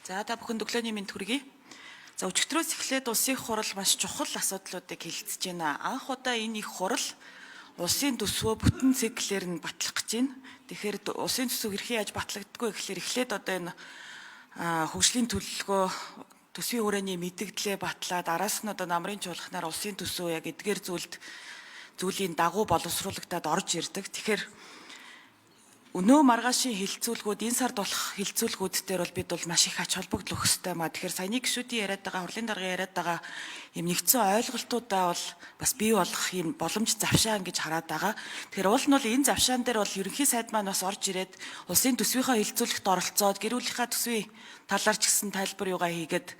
За, та бүхэн өглөөний мэнд хүргэе. За, өчигдрөөс эхлээд улсын их хурал маш чухал асуудлуудыг хэлэлцэж байна. Анх удаа энэ их хурал улсын төсвөө бүтэн циклээр нь батлах гэж байна. Тэгэхээр улсын төсөв хэрхэн яаж батлагддаггүй гэхлээр эхлээд одоо энэ хөгжлийн төлөвлөгөө, төсвийн хүрээний мэдэгдлээ батлаад, араас нь одоо намрын чуулганаар улсын төсөв яг эдгээр зүйлд зүйлийн дагуу боловсруулагдаад орж ирдэг. Тэгэхээр өнөө маргаашийн хэлэлцүүлгүүд, энэ сард болох хэлэлцүүлгүүд дээр бол бид бол маш их ач холбогдол өгөх ёстой маа. Тэгэхээр саяны гишүүдийн яриад байгаа, хурлын даргын яриад байгаа юм нэгдсэн ойлголтуудаа бол бас бий болгох юм боломж завшаан гэж хараад байгаа. Тэгэхээр уул нь бол энэ завшаан дээр бол ерөнхий сайд маань бас орж ирээд улсын төсвийнхөө хэлэлцүүлэгт оролцоод, гэр бүлийнхаа төсвийн талаар ч гэсэн тайлбар юугаа хийгээд,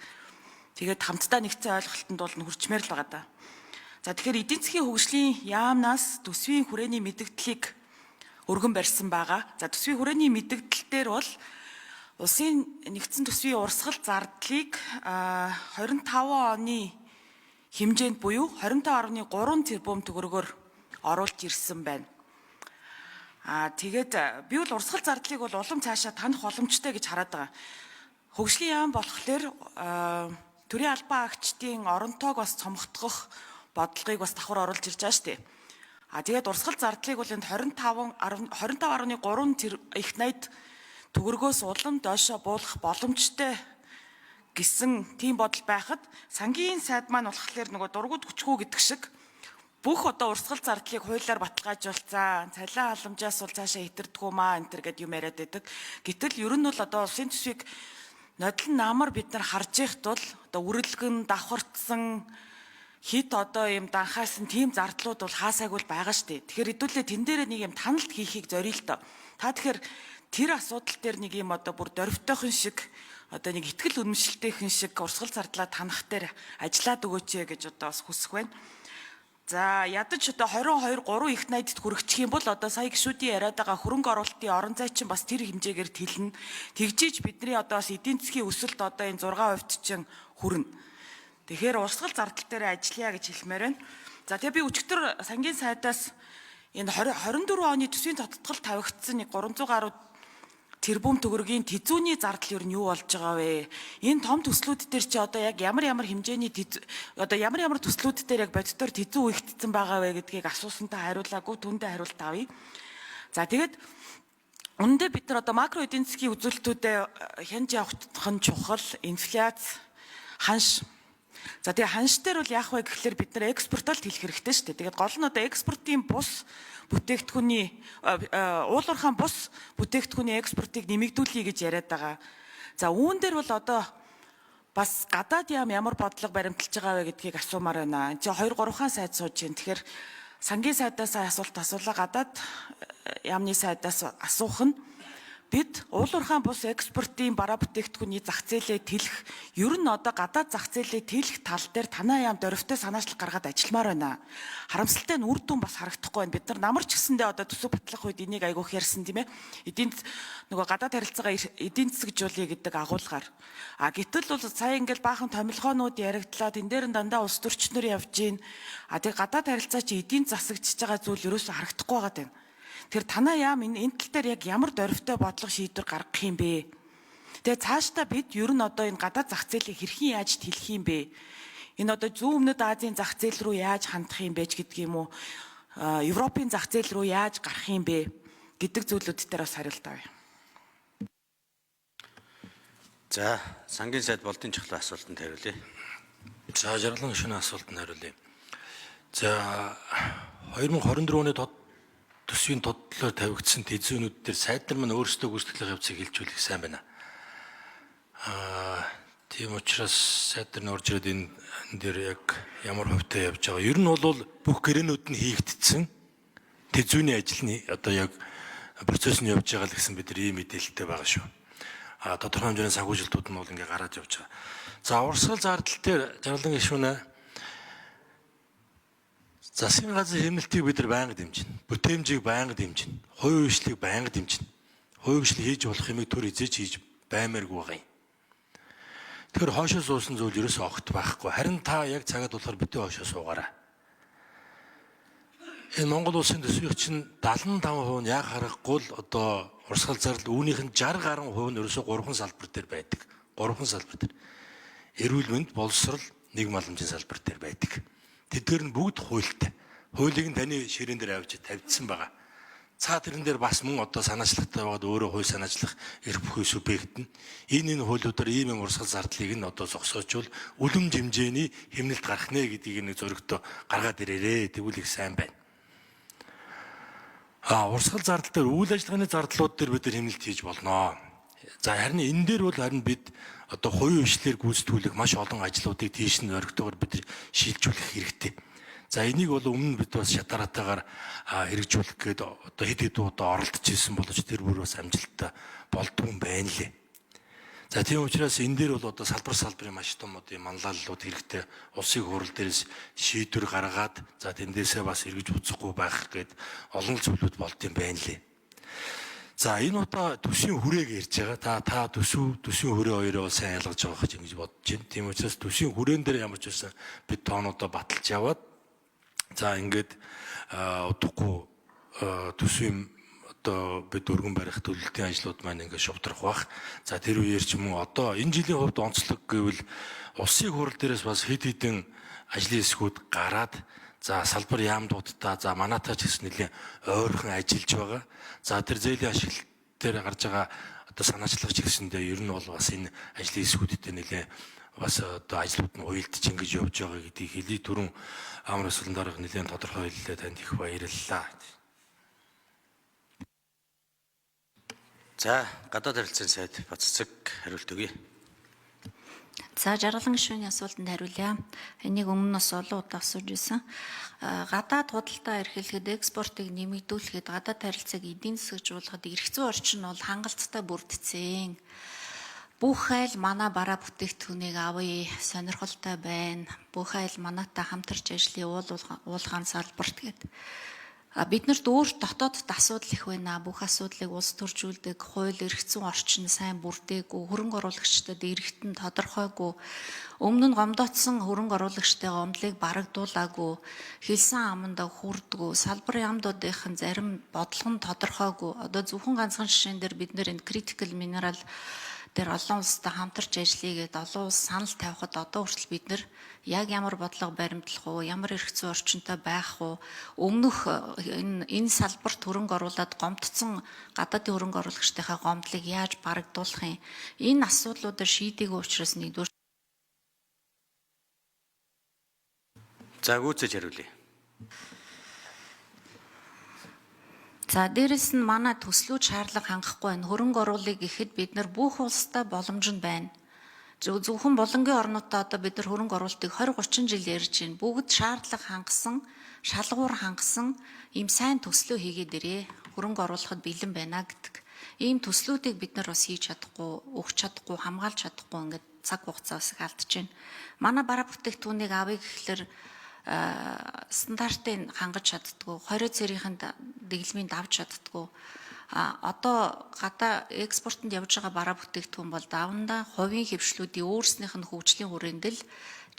тэгээд хамтдаа нэгдсэн ойлголтод бол нь хүрчмээр л байгаа даа. За, тэгэхээр эдийн засгийн хөгжлийн яамнаас төсвийн хүрээний мэдэгдлийг өргөн барьсан байгаа. За, төсвийн хүрээний мэдэгдэл дээр бол улсын нэгдсэн төсвийн урсгал зардлыг 25 оны хэмжээнд буюу 25.3 тэрбум төгрөгөөр оруулж ирсэн байна. Тэгээд би бол урсгал зардлыг бол улам цаашаа танах боломжтой гэж хараад байгаа. Хөгжлийн яам болохоор төрийн албан агчдын оронтойг бас цомготгох бодлогыг бас давхар оруулж ирж байгаа шүү дээ. Тэгээд урсгал зардлыг бол энд 25 25.3 тэр их 80 төгрөгөөс улам доошо буулгах боломжтой гэсэн тийм бодол байхад сангийн сайд маань болохоор нөгөө дургуут хүчгүй гэдэг шиг бүх одоо урсгал зардлыг хуулиар баталгаажуулсан. Цалин халамжаас бол цаашаа хэтэрдэггүй маа энэ төр гэд юм яриад байдаг. Гэтэл ер нь бол одоо улсын төсвийг нодлон намар бид нар харж байхад бол одоо үрэлгэн давхарцсан хит одоо юм данхаасан тийм зардлууд бол хаасайг бол байгаа шүү дээ. Тэгэхээр хэдүүлээ тэн дээр нэг юм таналт хийхийг зориё л доо. Та тэгэхээр тэр асуудал дээр нэг юм одоо бүр дөрвтойхон шиг, одоо нэг итгэл үнэмшилтэйхэн шиг урсгал зардлаа танах дээр ажиллаад өгөөч гэж одоо бас хүсэх байна. За, ядаж одоо 22 3 их 80-д хүрэгчих юм бол одоо сая гишүүдийн яриад байгаа хөрөнгө оруулалтын орон зай чинь бас тэр хэмжээгээр тэлнэ. Тэгжиж бидний одоо бас эдийн засгийн өсөлт одоо энэ 6% чинь хүрнэ. Тэгэхээр урсгал зардал дээр ажиллая гэж хэлмээр байна. За, тэгээ би өчигдөр сангийн сайдаас энэ 20 24 оны төсвийн тодтгол тавигдсан нэг 300 гаруй тэрбум төгрөгийн тэзүүний зардал ер нь юу болж байгаа вэ? Энэ том төслүүд дээр чи одоо яг ямар ямар хэмжээний, одоо ямар ямар төслүүд дээр яг бодитоор тэзүү үегдсэн байгаа вэ гэдгийг асуусантай хариулаагүй, түндэ хариулт авъя. За, тэгээд үнэндээ бид нар одоо макро эдийн засгийн үзүүлэлтүүдэд хянж явах нь чухал, инфляц, ханш. За, тэгээ ханш дээр бол яах вэ гэхлээр бид нар экспортоо л хэлэх хэрэгтэй шүү дээ. Тэгээд гол нь одоо экспортын бус бүтээгдэхүүний, уулуурхаан бус бүтээгдэхүүний экспортыг нэмэгдүүлье гэж яриад байгаа. За, үүн дээр бол одоо бас гадаад яам ямар бодлого баримталж байгаа вэ гэдгийг асуумаар байна. Энд чи 2 3 хаан сайд сууж байна. Тэгэхээр сангийн сайдаас асуулт асуулаа, гадаад яамны сайдаас асуух нь бид уулуурхаан бус экспортын бараа бүтээгдэхүүний зах зээлээ тэлэх, ер нь одоо гадаад зах зээлээ тэлэх тал дээр танай яам дөрвтэй санаачлал гаргаад ажилламаар байна. Харамсалтай нь үр дүн бас харагдахгүй байна. Бид нар намар ч гэсэндээ одоо төсөв батлах үед энийг айгүйх ярьсан, тийм ээ. Эдийн нөгөө гадаад харилцаагаа эдийн засагжуулъя гэдэг агуулгаар. Гэтэл бол сая ингээл баахан томилгоонууд яригдлаа. Тэн дээр нь дандаа улс төрчнөр явж гин. Тэгээ гадаад харилцаа чи эдийн засагчж байгаа зүйл ерөөсөө харагдахгүй байгаа даа. Тэр танай яам энэ тал дээр яг ямар дөрвтэй бодлого шийдвэр гаргах юм бэ? Тэгээ цаашдаа бид ер нь одоо энэ гадаад зах зээлийг хэрхэн яаж тэлэх юм бэ? Энэ одоо зүүн өмнөд Азийн зах зээл рүү яаж хандах юм бэ ч гэдэг юм уу? Европын зах зээл рүү яаж гарах юм бэ гэдэг зүйлүүд дээр бас хариулт авъя. За, сангийн сайд Болдын чухлын асуултанд хариулъя. За, Жаргалан гишүүний асуултанд хариулъя. За, 2024 оны тод төсвийн тодлоор тавигдсан тэзүүнүүд дээр сайд нар маань өөрсдөө гүйцэтгэх явцыг хэлжүүлэх сайн байна. Тийм учраас сайд нар нь орж ирээд энэ дээр яг ямар хувьтай явж байгаа. Ер нь бол бүх гэрээнүүд нь хийгдсэн. Тэзүүний ажил нь одоо яг процесс нь явж байгаа л гэсэн бид нар ийм мэдээлэлтэй байгаа шүү. Тодорхой хэмжээний санхүүжилтүүд нь бол ингээ гараад явж байгаа. За, урсгал зардал дээр, Жаргалан гишүүнээ, засгийн газрын хэмнэлтийг бид нар байнга дэмжинэ. Бүтээмжийг байнга дэмжинэ. Хувийн хвшлийг байнга дэмжинэ. Хувийн хвшил хийж болох юмыг төр эзэж хийж баймааргүй байгаа юм. Тэгэхээр хоошоо суусан зүйл ерөөсөө огт байхгүй. Харин та яг цагаад болохоор битгий хоошоо суугаарай. Энэ Монгол улсын төсвийн чинь 75% нь яг харахгүй л одоо урсгал зардал, үүнийх нь 60 гаруй хувь нь ерөөсөө 3 салбар дээр байдаг. Гурван салбар дээр. Эрүүл мэнд, боловсрол, нийгэм халамжийн салбар дээр байдаг. Тэдгээр нь бүгд хуультай. Хуулийг нь таны ширээн дээр авч тавьдсан байгаа. Цаа тэрэн дээр бас мөн одоо санаачлагтай байгаад өөрөө хууль санаачлах эрх бүхий субъект нь энэ хуулиудаар ийм юм урсгал зардлыг нь одоо зогсоочвол үлэмж хэмжээний хэмнэлт гарах нэ гэдгийг нэг зоригтой гаргаад ирээрээ. Тэгвэл их сайн байна. Урсгал зардал дээр үйл ажиллагааны зардлууд дээр бид нар хэмнэлт хийж болно. За харин энэ дээр бол харин бид одоо хувийн хвшлээр гүйцэтгүүлэх маш олон ажлуудыг тийш нь зоригтойгоор бид шилжүүлэх хэрэгтэй. За энийг бол өмнө бид бас шатаратайгаар хэрэгжүүлэх гээд одоо хэд хэд удаа оролдож ирсэн боловч тэр бүр бас амжилттай болдгүй юм байна лээ. За тийм учраас энэ дээр бол одоо салбар салбарын маш том одоо манлайллууд хэрэгтэй. Улсын хурал дээрээс шийдвэр гаргаад за тэндээсээ бас эргэж буцахгүй байх гээд олон зүйлүүд болд юм байна лээ. За энэ удаа төсвийн хүрээг ярьж байгаа. Та төсвийн хүрээ хоёроо бол сайн ялгаж байгаа гэж ингэж бодож байна. Тийм учраас төсвийн хүрээн дээр ямар ч байсан бид тоонуудаа баталж яваад за ингээд удахгүй төсвийн одоо бид өргөн барих төлөлтийн ажлууд маань ингээд шувтрах бах. За тэр үеэр ч юм уу одоо энэ жилийн хувьд онцлог гэвэл улсын хурал дээрээс бас хэд хэдэн ажлын хэсгүүд гараад за салбар яамдуудтай за манайтай ч гэсэн нэлээд ойрхон ажиллаж байгаа. За тэр зээлийн ашиглалт дээр гарч байгаа одоо санаачлах ч гэсэндээ ер нь бол бас энэ ажлын хэсгүүдтэй нэлээд бас одоо ажлууд нь уялдж ингэж явж байгаа гэдгийг хэлье. Түрүүн амар өсвөлн дарга нэлээд тодорхой хэллээ. Танд их баярлалаа. За гадаад харилцааны сайд Баццэг хариулт өгье. За жаргалан гишүүний асуултанд хариулъя. Энийг өмнө нь бас олон удаа асууж байсан. Гадаад худалдаа эрхлэхэд, экспортыг нэмэгдүүлэхэд, гадаад харилцааг эдийн засагжуулахад эрх зүйн орчин бол хангалттай бүрдсэн. Бүх айл манай бараа бүтээгдэхүүнийг авъя, сонирхолтой байна. Бүх айл манайтай хамтарч ажлын уулгаан салбарт гэдэг. Биднэрт өөр дотоодд асуудал их байна. Бүх асуудлыг улс төржүүлдэг, хууль эрх зүйн орчин сайн бүрдээгүй, хөрөнгө оруулагчдад эргэтэн тодорхойгүй, өмнө нь гомдоцсон хөрөнгө оруулагчтай гомдлыг барагдуулаагүй, хэлсэн амандаа хүрдгүү, салбар яамдуудын зарим бодлого нь тодорхойгүй. Одоо зөвхөн ганцхан жишээн дээр бид нэр энэ critical mineral дээр олон улстай хамтарч ажиллая гэдээ олон улс санал тавихад одоо хүртэл бид нэр яг ямар бодлого баримтлах уу, ямар эрх зүйн орчинтой байх уу, өмнөх энэ салбарт хөрөнгө оруулаад гомдсон гадаадын хөрөнгө оруулагчдынхаа гомдлыг яаж барагдуулах юм, энэ асуудлуудаар шийдээгүй учраас нэгдүгээр. За гүйцэж хариулъя. За дээрэс нь манай төслүүд шаардлага хангахгүй байна. Хөрөнгө оруулъя гэхэд бид нар бүх улстай боломж нь байна. Зөвхөн булангийн орнуудтай одоо бид нар хөрөнгө оруулалтыг 20 30 жил ярьж байна. Бүгд шаардлага хангасан, шалгуур хангасан ийм сайн төслөө хийгээд ирээ. Хөрөнгө оруулахад бэлэн байна гэдэг. Ийм төслүүдийг бид нар бас хийж чадахгүй, өгч чадахгүй, хамгаалж чадахгүй ингээд цаг хугацаа бас алдаж байна. Манай бараа бүтээгдэхүүнийг авъя гэхлээр стандартыг хангаж чаддгүй, 20 цэрийнхэн дэглэмийг давж чаддгүй. Одоо гадаа экспортод явж байгаа бараа бүтээгдэхүүн бол давандаа хувийн хэвшлүүдийн өөрснийх нь хөгжлийн хүрээнд л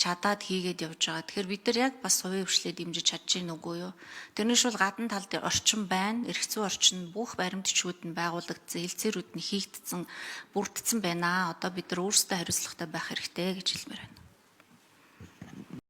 чадаад хийгээд явж байгаа. Тэгэхээр бид нар яг бас хувийн хэвшлээ дэмжиж чадж гин үгүй юу? Тэрнээс бол гадна талд орчин байна, эрх зүйн орчин бүх баримтчүүд нь байгуулагдсан, хэлцээрүүд нь хийгдсэн, бүрдсэн байна. Одоо бид нар өөрсдөө хариуцлагатай байх хэрэгтэй гэж хэлмээр байна.